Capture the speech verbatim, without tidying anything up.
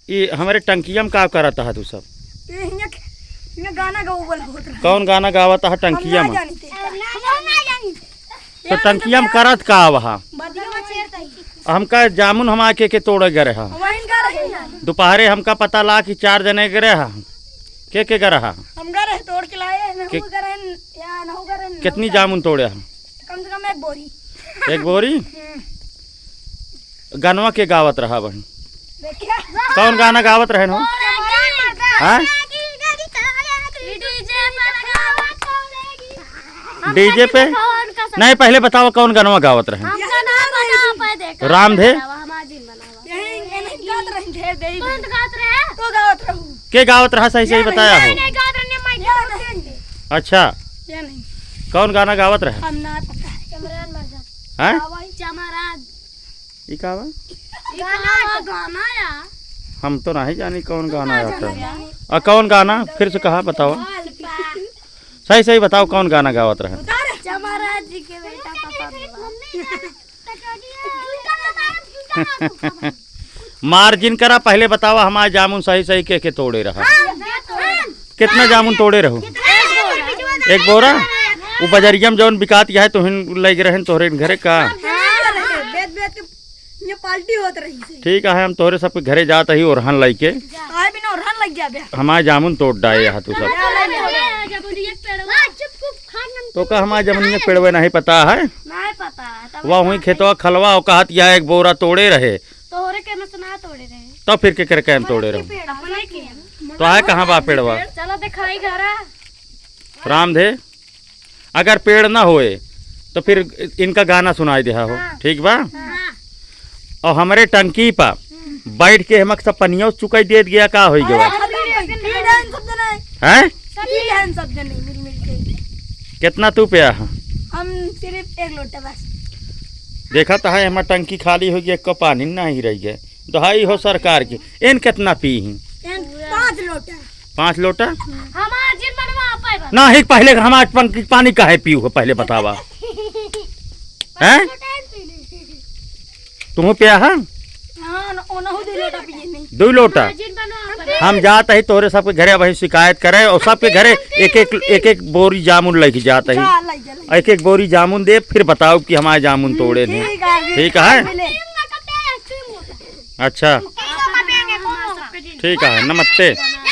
ई हमरे टंकिया में का करत ह तू सब? ये हियाँ, हियाँ गाना गावल होत रहा। कौन गाना गावत ह टंकिया में? हम ना जानी थे। हम ना जानी। तो टंकिया में करत का वहा? बदिया में छेड़त ही। हमका जामुन हम आके के तोड़े गए रहा। वहीं का रहे। दोपहरे हमका पता ला कि चार जने गए रहा। के के गए रहा? हम गए रहे तोड़ के लाए, नहु के गए रहे, या नहु गए रहे, कितनी नहु गए रहे। जामुन तोड़े हम? कम से कम एक बोरी। एक बोरी? हम्म। गनवा के गावत रहा बहन? देखिए। कौन गाना गावत रहन हो? हाँ? डीजे पे? नहीं, पहले बताओ कौन गनवा गावत रहन? हमका ना पता, आप देखा। रामधे? यही, यही गात रही ढेर देरी कौन गात रहे? तो गावत रहू। के गावत रहा, सही सही बताया हो। नहीं, नहीं गात रहे, मैं गात रहे। अच्छा। ये नहीं। कौन गाना गावत रहे? हम ना पता है। चमरान मर जा। हैं? चमरान। ई का बा? गाना, गाना या। हम तो नहीं जानी कौन गाना आता है। आ, कौन गाना? फिर से कहा, बताओ। सही सही बताओ, कौन गाना गावत रहे? चमरान जी के बेटा पता नहीं। मार जिन करा, पहले बतावा, हमार जामुन सही सही के के तोड़े रहा? कितना जामुन तोड़े रहू? एक बोरा? उ बजरिया में जौन बिकात है, तोहिन लइ गए रहन तोहरे घरे का? बेच बेच के ये पार्टी होत रही से। ठीक है, हम तोहरे सबके घरे जात ही ओरहन लइके। आए बिना ओरहन लग जाबे। हमार जामुन तोड़ डाए यहाँ तू सब। तो का हमार जमुनिया के पेड़वे नहीं पता है? नहीं पता है, तब वह वहीं खाए खेतवा खलवा और कहत या एक बोरा तोड़े रहे। तोहरे के में से ना तोड़े रहे। तो फिर के कर के हम तोड़े रहे? पेड़ अपने के। तो आए कहाँ बा पेड़वा? चलो दिखाई घरा। रामधे, अगर पेड़ ना होए तो फिर इनका गाना सुनाई देहा हो, हाँ। ठीक बा? हाँ। और हमरे टंकी पर बैठ के हमक सब पनिया चुकाई देत गया, का होई गवा? अरे, हम भी हैं, सब जने हैं। हैं? सब भी हैं, सब जने मिल मिल के। कितना तू पिया है? हम सिर्फ एक लोटा बस। देखा तो है, हमार टंकी खाली हो गई, एक पानी नहीं रह गए। दोहाई हो सरकार की, इन कितना पी ही? इन पाँच लोटा। पाँच लोटा? हमार जिन बनवा पाए बा। ना ही, पहले हमार टंकी पानी काहे पीऊ हो, पहले बतावा। हैं? तुम पिया है? हाँ, न-, ओनहु दो लोटा पिए नहीं। दो लोटा? हम जात ही तोहरे सबके घरे, वही शिकायत करे और सबके घरे एक एक, एक एक बोरी जामुन लेके जात ही। जा, लाई जा, लाई। एक एक बोरी जामुन दे, फिर बताओ कि हमारे जामुन तोड़े नहीं। ठीक है, ठीक है? मिले। अच्छा, ठीक है, नमस्ते।